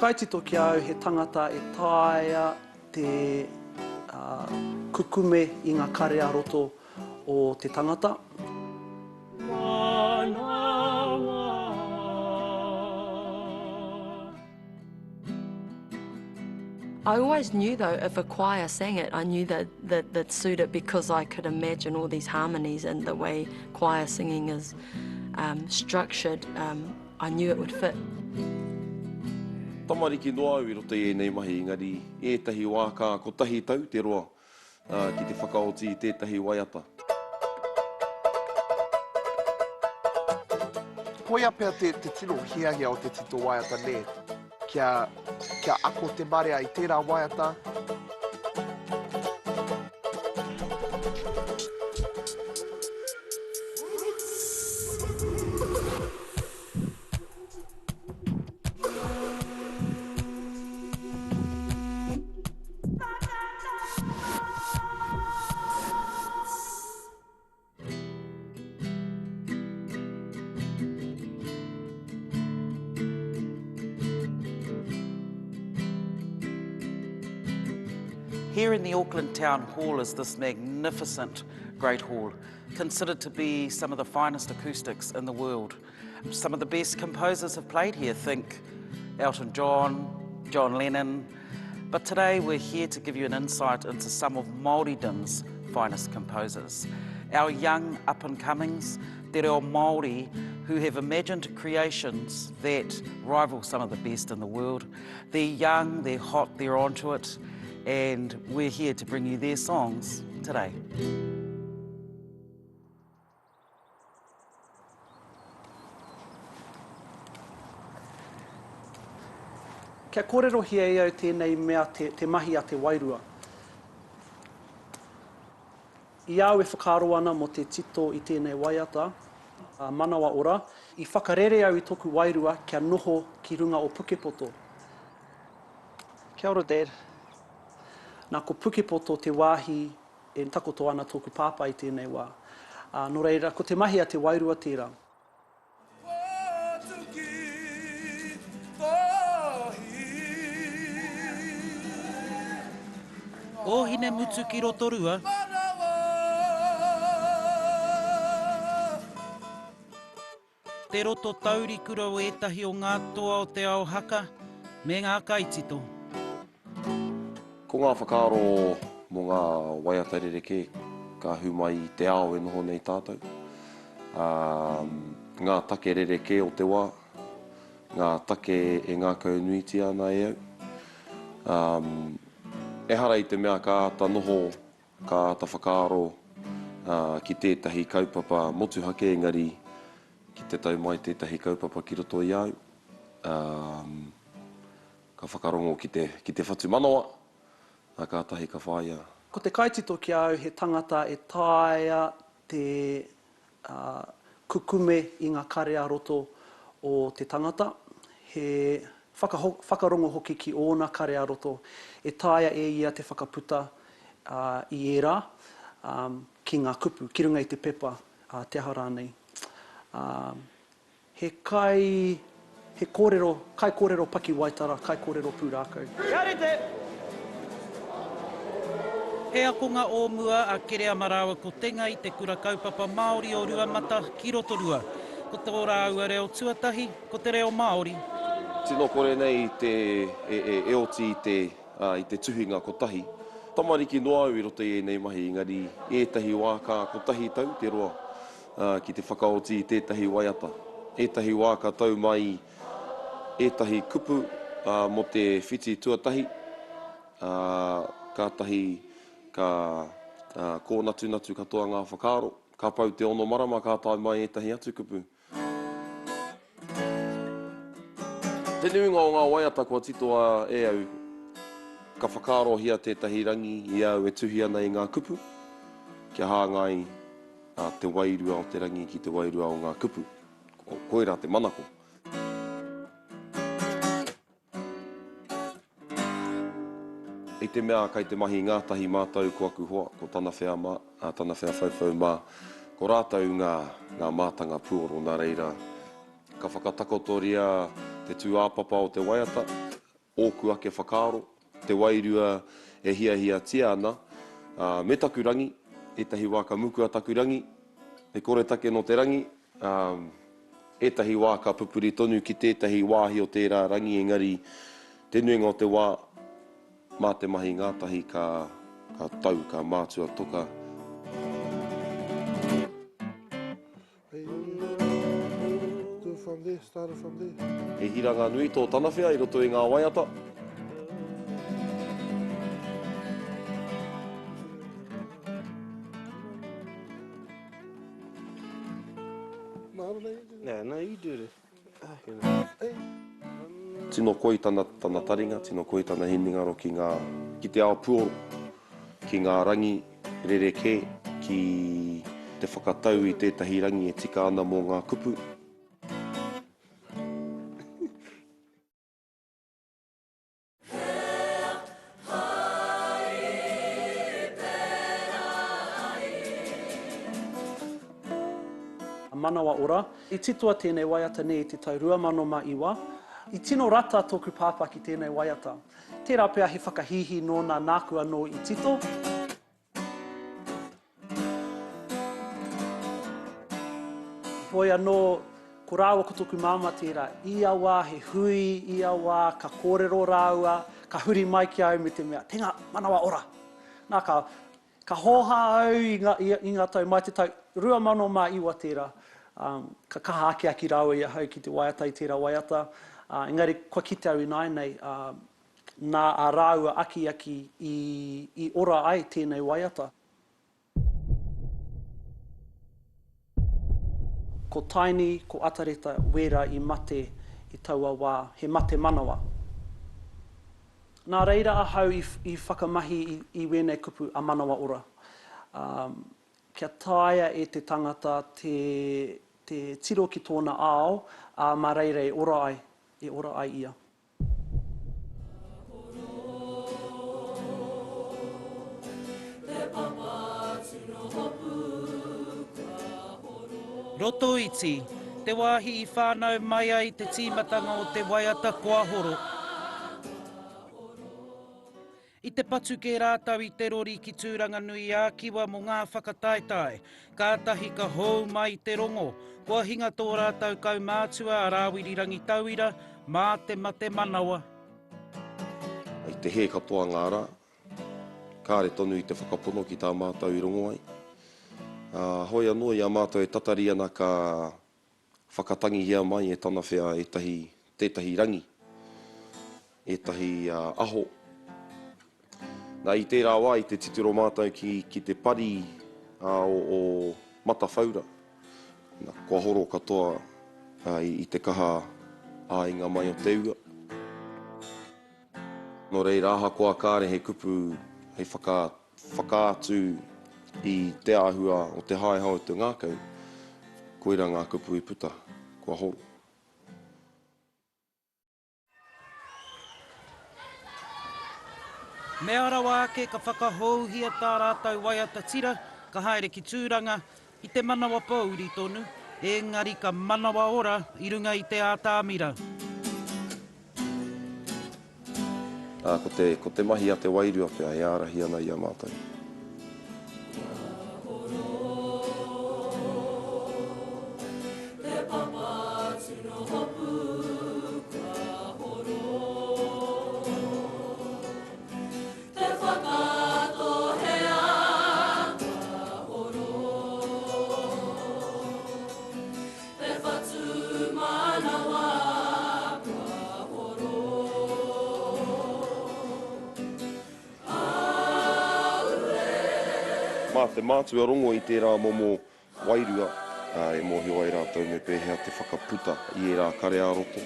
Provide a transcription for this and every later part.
kaitito ki a au he tangata e taea te kukume i ngā kare ā-roto o te tangata. I always knew though if a choir sang it, I knew that, that that suit it because I could imagine all these harmonies and the way choir singing is um, structured, um, I knew it would fit. Tamariki noa au i roto i ēnei mahi engari i ētahi wā ka kotahi tau te roa ki te whakaoti i tētahi waiata. Koia pea te tino hiahia o te tito waiata nē, kia, kia ako te marea i tērā waiata. Here in the Auckland Town Hall is this magnificent Great Hall, considered to be some of the finest acoustics in the world. Some of the best composers have played here, think Elton John, John Lennon. But today we're here to give you an insight into some of Māoridom's finest composers. Our young up-and-comings, te reo Māori, who have imagined creations that rival some of the best in the world. They're young, they're hot, they're onto it, and we're here to bring you their songs today. Kia kōrerohia e au tēnei mea te, te mahi a te wairua. I a au e whakaaro ana mō te tito i tēnei waiata, a Manawa Ora, i whakarere au i toku wairua kia noho ki runga o Pukepoto. Kia ora Dad. Nā, ko Pukepoto te wāhi E takoto ana tōku pāpā i tēnei wā. Ā, nō reira, ko te mahi a te wairua tērā. Ōhinemutu ki Rotorua. Te roto taurikura o ētahi o ngā toa o te ao haka me ngā kaitito. Ko ngā whakaaro mō ngā waiata rerekē ka ahu mai i te ao e noho nei tātou, ā, ngā take rerekē o te wā, ngā take e ngākaunuitia ana e au. Ā, ehara i te mea ka āta noho Ka āta whakaaro ki tētahi kaupapa motuhake engari ki te tau mai tētahi kaupapa ki roto i a au, ka whakarongo ki te, ki te whatumanawa, ā, kātahi ka whāia. Ko te kaitito ki a au he tangata e taea te kukume i ngā kare ā-roto o te tangata, he whakarongo hoki ki ōna kare ā-roto e taea e ia te whakaputa i ērā ki ngā kupu, ki runga i te pepa, te aha rānei. He kai, he kōrero, kaikōrero pakiwaitara, kaikōrero pūrākau. Kia rite! He akonga o mua a Kereama rāua ko Tenga i te Kura Kaupapa Māori o Ruamata ki Rotorua. Ko tō rāua reo tuatahi, ko te reo Māori. Tino kore nei te, e, e, e oti i te, ā, i te tuhinga kotahi. Tamariki noa au i roto i ēnei mahi, engari i ētahi wā ka kotahi tau te roa. ki te whakaoti i tētahi waiata. Ētahi wā ka tau mai ētahi kupu mō te whiti tuatahi, ā, kātahi ka kōnatunatu katoa ngā whakaaro. Ka pau te ono marama ka tae mai ētahi atu kupu. Te nuinga o ngā waiata kua titoa e au, ka whakaarohia tētahi rangi i a au e tuhi ana i ngā kupu, kia hāngai te wairua o te rangi ki te wairua o ngā kupu. Koirā te manako. I te mea kei te mahi ngātahi mātou ko aku hoa, ko Tanawhea mā, ā, Tanawhea Whauwhau mā, ko rātou ngā, ngā mātanga puoro nā reira, ka whakatakotoria te tūāpapa o te waiata. Ōku ake whakaaro, te wairua e hiahiatia ana, ā, me taku rangi, ētahi wā ka mukua taku rangi, he koretake nō te rangi, ā, ētahi wā ka pupuri tonu ki tētahi wāhi o tērā rangi engari te nuinga o te wā, mā te mahi ngātahi ka, ka tau, ka mātua toka. He hiranga nui tō Tanawhea i roto i ngā waiata. Tino koi tana, tana taringa, tino koi tana hinengaro ki ngā, ki te ao puoro, ki ngā rangi rerekē, ki te whakatau i tētahi rangi e tika ana mō ngā kupu. Manawa ora. I titoa tēnei waiata nei i te tau 2009. I tino rata tōku pāpā ki tēnei waiata. Tērā pea he whakahīhī nōna nāku anō i tito. Heoi anō, ko rāua ko tōku māmā tērā. Ia wā he hui, ia wā ka kōrero rāua, ka huri mai ki a au me te mea, Tēnā, manawa ora! Nā, ka, ka hōhā au i ngā, i, i ngā tau, mai te tau 2009 tērā, um, ka kaha akiaki rāua i ahau ki te waiata i tērā waiata. Uh, engari, kua kite au ināianei, uh, nā ā rāua akiaki i, i ora ai tēnei waiata. Ko Taini, ko Atareta wērā i mate i taua wā, he mate manawa. Nā reira ahau i, i whakamahi i, i wēnei kupu a manawa ora. Um, kia taea e te tangata te, te tiro ki tōna ao, ā, mā reira e ora ai, e ora ai ia. Rotoiti, te wāhi i whānau mai ai te tīmatanga o te waiata Koa Horo. I te patu kē rātou i te rori ki Tūranganui-ā-Kiwa mō ngā whakataetae. Kātahi ka hou mai te rongo, kua hinga tō rātou kaumātua a Rāwiri Rangitauira mā te mate manawa. I te hē katoa ngā rā, kāre tonu i te whakapono ki tā mātou i rongo ai. Ā, hoi anō i a mātou e tatari ana ka Whakatangihia mai e Tanawhea ētahi, tētahi rangi, ētahi aho. Nā, i tērā wā i te titiro mātou ki, ki te pari o, o Matawhaura. Nā, kua horo katoa i, i te kaha āinga mai o te ua. Nō reira, ahakoa kāre he kupu hei whaka, whakaatu i te āhua o te haehae o te ngākau, koirā ngā kupu i puta, kua horo. Mea rawa ake ka whakahouhia tā rātou waiata tira, ka haere ki Tūranga, I te manawa pōuri tonu, ēngari ka manawa ora i runga i te ātamira. Ā, ko te, ko te mahi a te Wairua pea e ārahi ana i a mātou. Te Whakatōhea kua horo, Te Whatumanawa kua horo. Aue! Mā te mātua rongo i tērā momo Wairua, ā, e mōhio ai rātou me pēhea te whakaputa i ērā kare ā-roto.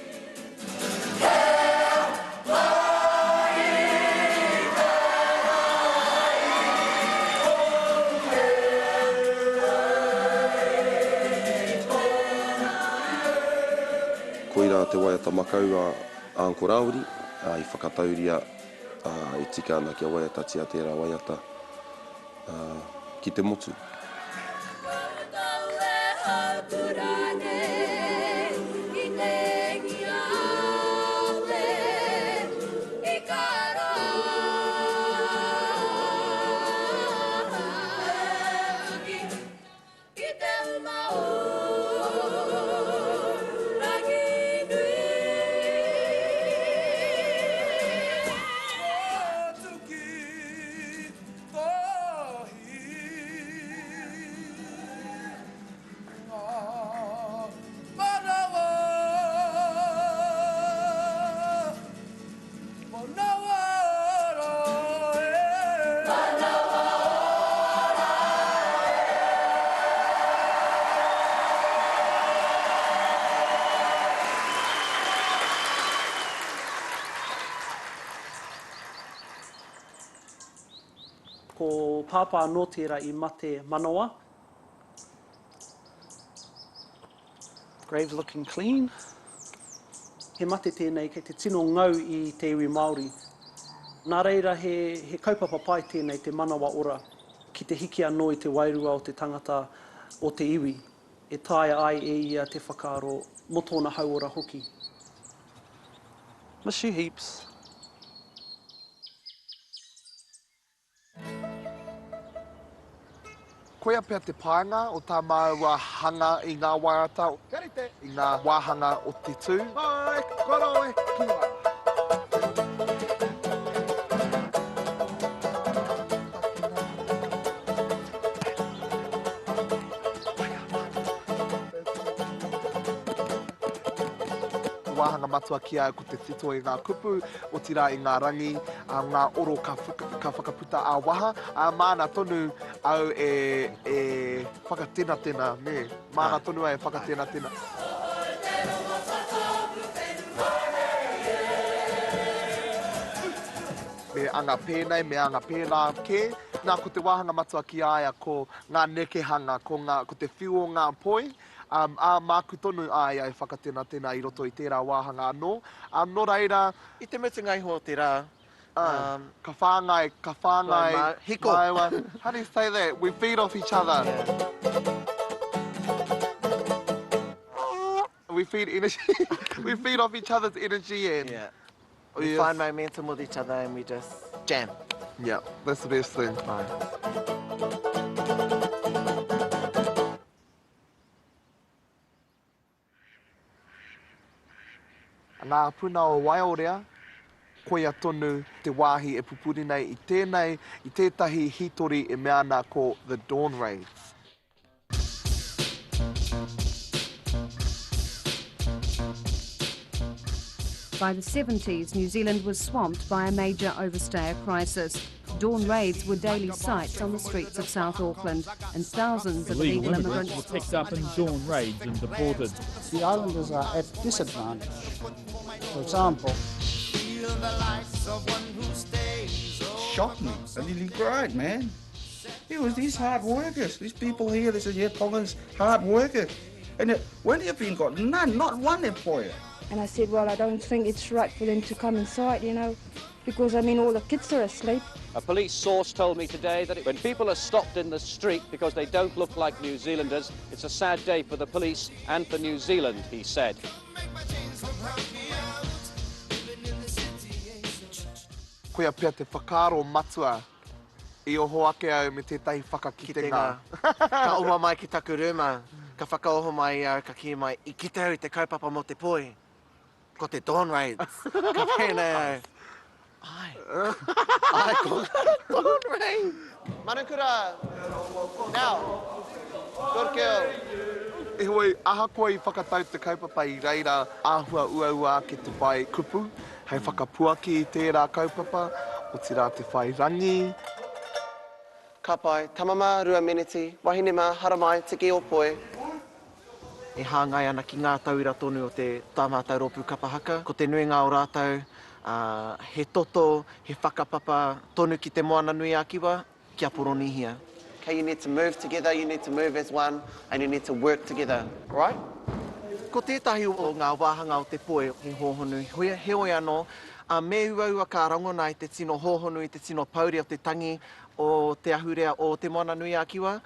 Koirā te waiata makau a Uncle Rāwiri, ā, i whakatauria, ā, e tika ana kia waiatatia tērā waiata. ki te motu. pāpā anō tērā i mate manawa. Graves looking clean. He mate tēnei kei te tino ngau i te iwi Māori. Nā reira he, he kaupapa pai tēnei te manawa ora ki te hiki anō i te wairua o te tangata o te iwi e taea ai e ia te whakaaro mō tōna hauora hoki. Miss you heaps. Koia pea te painga o tā māua hanga i ngā waiata, i ngā wāhanga o te tū. Mai, koro e, ki wā. Te wāhanga matua ki a au ko te tito i ngā kupu, otirā i ngā rangi, ā, ngā oro ka, ka whakaputa ā-waha, ā, māna tonu au e, e whakatenatena, nē, māna tonu au e whakatenatena. Me anga pēnei, me anga pērā kē. Nā, ko te wāhanga matua ki a ia ko ngā nekehanga, ko ngā, ko te whiu o ngā poi, ā, ā, māku tonu a ia e whakatenatena i roto i tērā wāhanga anō. Ā, nō reira. I te mutunga iho o te rā, ā, ka whāngai, ka whāngai Hiko. māua. How do you say that? We feed off each other. We feed energy, we feed off each other's energy and. Yeah. We find momentum with each other and we just jam. Yeah, that's the best thing. Aye. Ngā puna o Waiōrea, koia tonu te wāhi e pupuri nei i tēnei, i tētahi hītori e mea ana ko The Dawn Raids. By the 70s, New Zealand was swamped by a major overstayer crisis. Dawn raids were daily sights on the streets of South Auckland, and thousands of Illegal illegal immigrants immigrants were picked up in dawn raids and deported. The islanders are at disadvantage. For example, Shocked me. I nearly cried, man. It was these hard workers, these people here, they said, yeah, Tongans, hard workers. And yet, when have been got none, not one employer. And I said, well, I don't think it's right for them to come inside, you know, because, I mean, all the kids are asleep. A police source told me today that when people are stopped in the street because they don't look like New Zealanders, it's a sad day for the police and for New Zealand, he said. Koia pea te whakaaro matua i oho ake au me tētahi whakakitenga. Ka oma mai ki taku rūma, ka whakaoho mai i au, ka kī mai, i kite au i te kaupapa mō te poi, ko te Dawn Raids. Ka pēnei au, Āe, āe ko ngā Dawn Raids. Manukura, now, good girl. Heoi, ahakoa i whakatau te kaupapa i reira āhua uaua ake te whai kupu hei whakapuaki i tērā kaupapa, otirā te whai rangi. Ka pai, tama mā, 2 meneti, wahine mā, haramai, tiki o poi. E hāngai ana ki ngā tauira tonu o te tā mātou rōpū kapa haka. Ko te nuinga o rātou, he toto, he whakapapa tonu ki Te Moananui-a-Kiwa, ki a Poronihia. Okay, you need to move together, you need to move as one, and you need to work together, right? Ko tētahi o ngā wāhanga o te poi he hōhonu, heoi anō, me uaua ka rangona i te tino hōhonu, i te tino pouri o te tangi o te ahurea o Te Moananui-a-Kiwa.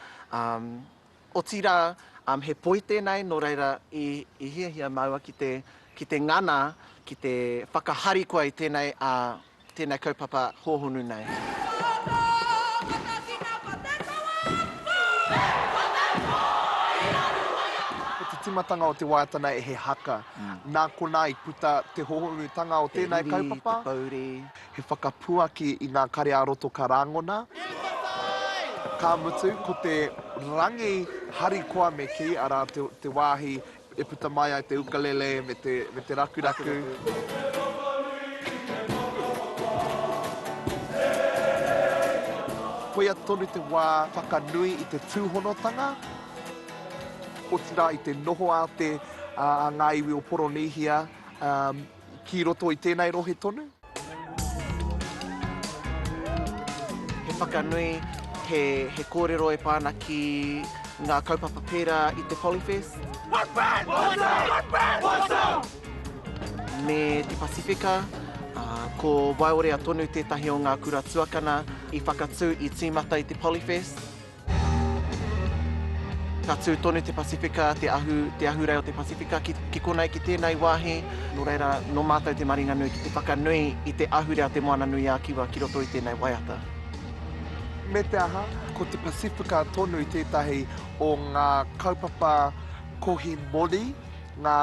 Otirā, he poi tēnei, nō reira i hiahia māua ki te, ki te ngana, ki te whakaharikoa i tēnei, tēnei kaupapa hōhonu nei. Ko te tīmatanga o te waiata nei he haka. Nā konā i puta te hōhonutanga o tēnei kaupapa. Te riri, te pouri. He whakapuaki i ngā kare ā-roto ka rāngona. Ka mutu, ko te rangi harikoa me kī, arā, te, te wāhi e puta mai ai te ukulele me te, me te rakuraku. Koia tonu te wā whakanui i te tūhonotanga, otirā i te noho a te, a ngā iwi o Poronīhia, ki roto i tēnei rohe tonu. He whakanui, He, he kōrero e pā ana ki ngā kaupapa pērā i te Polyfest. What's bad? What's up? What's bad? What's up? Me te Pasifika, ā, ko Waiorea tonu tētahi o ngā kura tuakana i whakatū, i tīmata i te Polyfest. Ka tū tonu te Pasifika, te ahu, te ahurei o te Pasifika ki, ki konei, ki tēnei wāhi. Nō reira, nō mātou te maringanui ki te whakanui i te ahurea o Te Moana-nui-a-Kiwa ki roto i tēnei waiata. Me te aha, ko te Pasifika tonu tētahi o ngā kaupapa kohi moni ngā,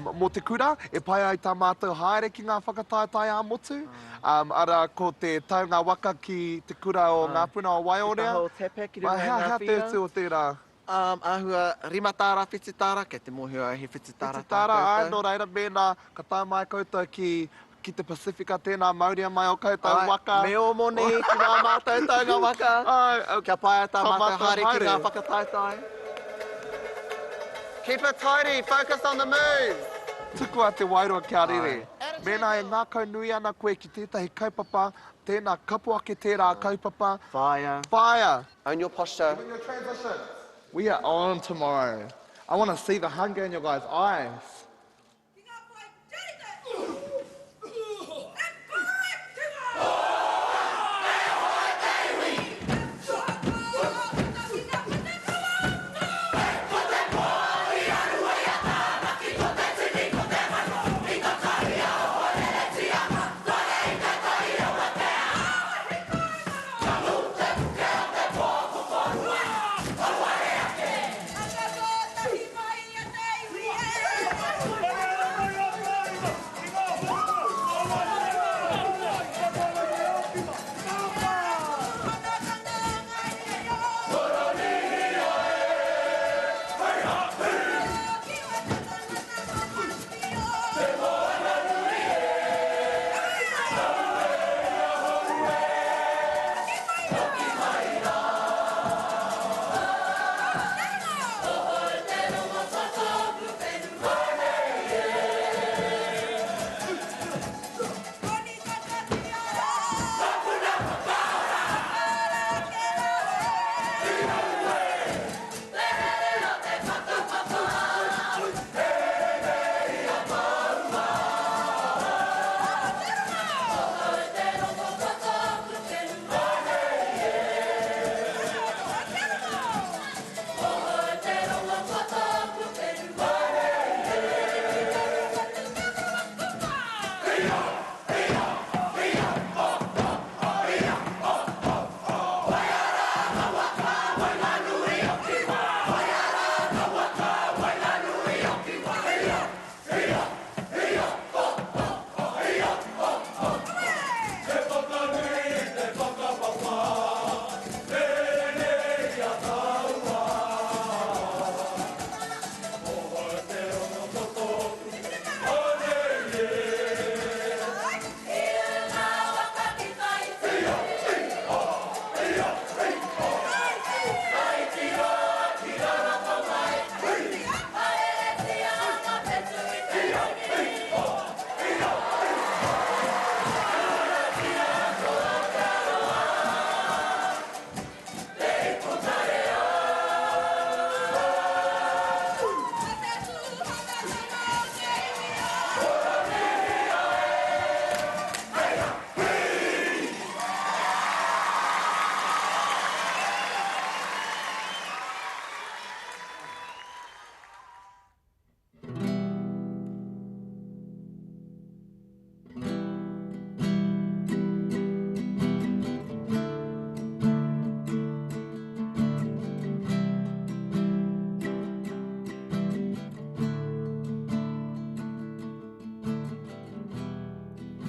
mō te kura, e pai ai tā mātou haere ki ngā whakataetae ā-motu. Arā, ko te taunga waka ki te kura o Ngā Puna o Waiorea. Te taha o Tapac ki runga i ngā whira. Hea te utu o tērā? Āhua 5 tāra, 7 tāra, kei te mōhio au he 7 tāra tā koutou. 7 tāra, āe, nō reira, mēnā ka tae mai koutou ki te Pasifika, tēnā mauria mai ō koutou waka. Āe, me ō moni ki wā mātou taunga waka. Āe, kia pai ai tā mātou haere ki ngā whakataetae. Keep it tidy, focus on the moves! Tukua te wairua kia rere. Mēnā e ngākaunui ana koe ki tētahi kaupapa, tēnā kapo ake tērā kaupapa. Whāia. Whāia! Own your posture. Own your transitions. We are on tomorrow. I want to see the hunger in your guys' eyes.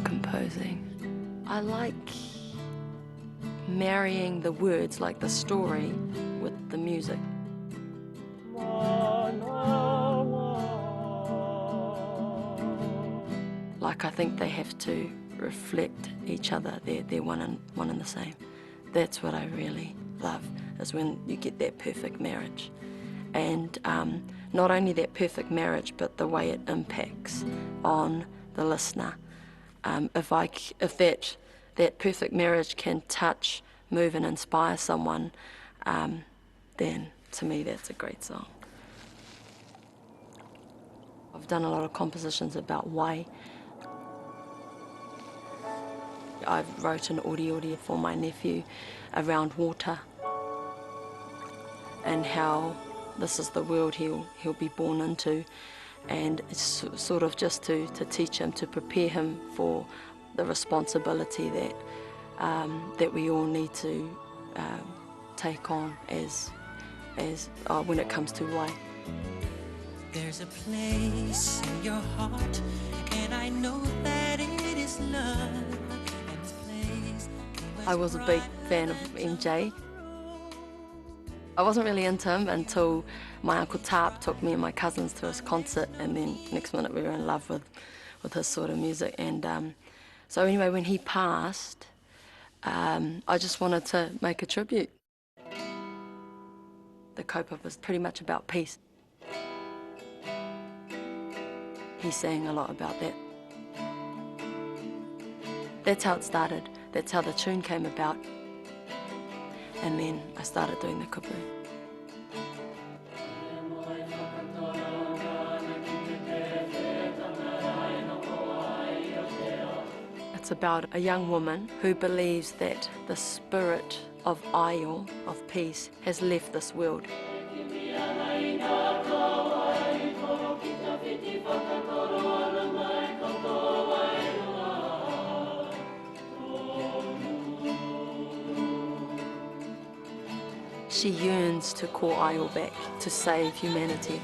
Composing. I like marrying the words, like the story, with the music. Like I think they have to reflect each other. They're, they're one, and, one and the same. That's what I really love, is when you get that perfect marriage. And um, not only that perfect marriage, but the way it impacts on the listener. Um, if, I, if that, that perfect marriage can touch, move and inspire someone, um, then to me that's a great song. I've done a lot of compositions about why. I wrote an oriori for my nephew around water and how this is the world he'll, he'll be born into and it's sort of just to, to teach him, to prepare him for the responsibility that, um, that we all need to um, take on as, as uh, when it comes to why. There's a place in your heart, and I know that it is love. I was a big fan of MJ. I wasn't really into him until my uncle Tarp took me and my cousins to his concert, and then next minute we were in love with, with his sort of music. And um, so anyway, when he passed, um, I just wanted to make a tribute. The kaupapa was pretty much about peace. He sang a lot about that. That's how it started. That's how the tune came about. And then I started doing the kupu. It's about a young woman who believes that the spirit of Aio, of peace, has left this world. She yearns to call Aio back to save humanity.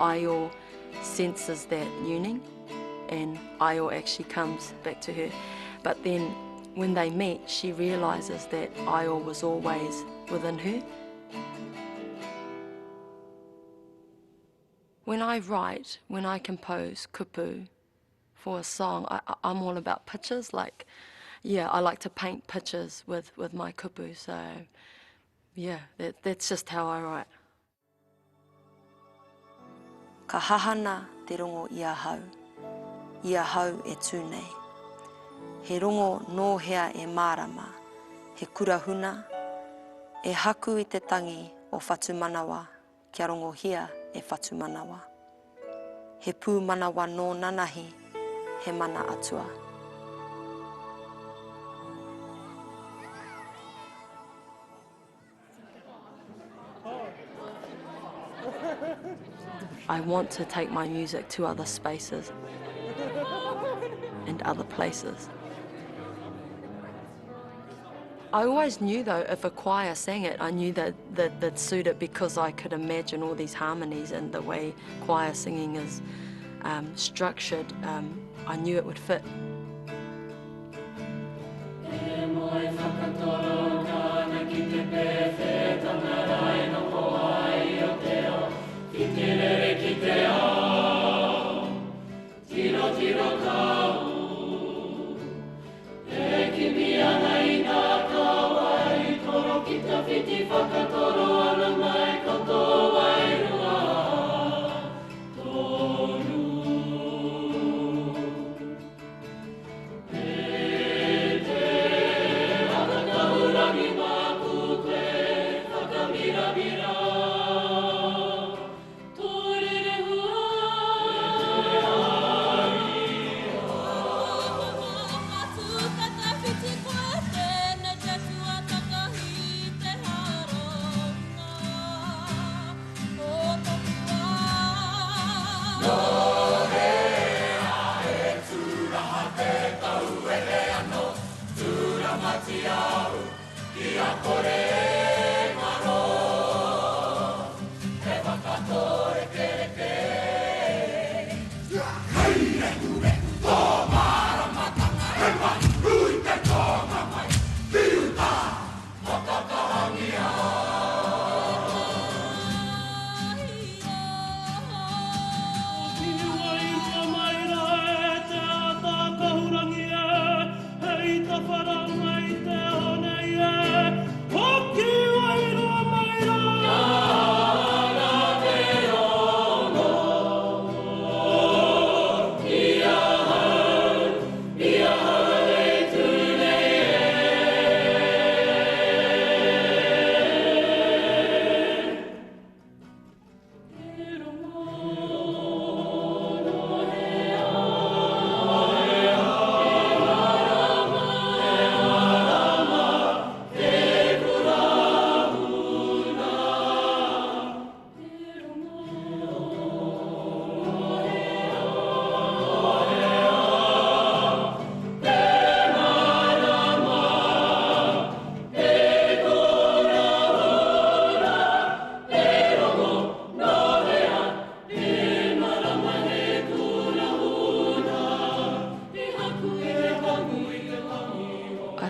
Aio senses that yearning and Aio actually comes back to her. But then when they meet, she realizes that Aio was always within her. When I write, when I compose kupu for a song, I, I'm all about pictures. Like, yeah, I like to paint pictures with, with my kupu. So, yeah, that, that's just how I write. Ka hahana te rongo i ahau, i ahau e tū nei. He rongo nō hea e mārama, he kura huna, e haku i te tangi o Whatumanawa kia rongohia e Whatumanawa. He pūmanawa nō nanahi, he mana atua. I want to take my music to other spaces and other places. I always knew though, if a choir sang it, I knew that, that that'd suit it because I could imagine all these harmonies and the way choir singing is um, structured, um, I knew it would fit.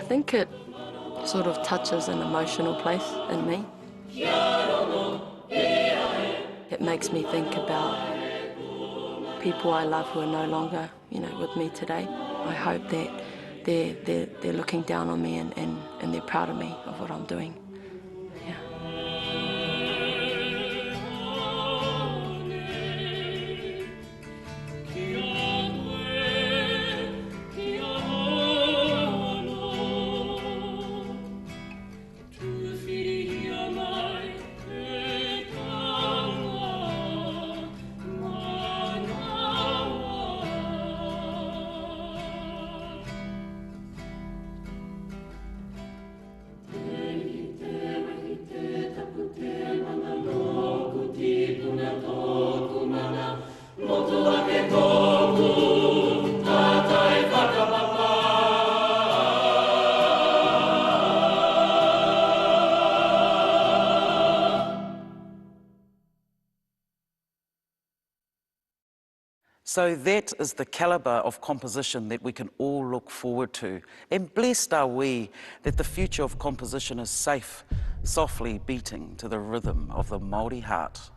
think it sort of touches an emotional place in me. It makes me think about people I love who are no longer, you know, with me today. I hope that they're, they're, they're looking down on me and, and, and they're proud of me of what I'm doing. So that is the calibre of composition that we can all look forward to. And blessed are we that the future of composition is safe, softly beating to the rhythm of the Māori heart.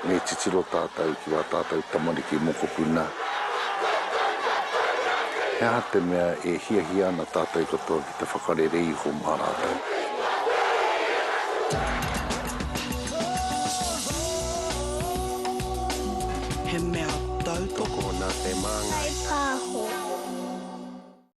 Me titiro tātou ki wā tātou tamariki mokopuna. He aha te mea e hiahia ana tātou katoa ki te whakarere iho mā rātou? He mea tautoko nā te Māngai. Pāho.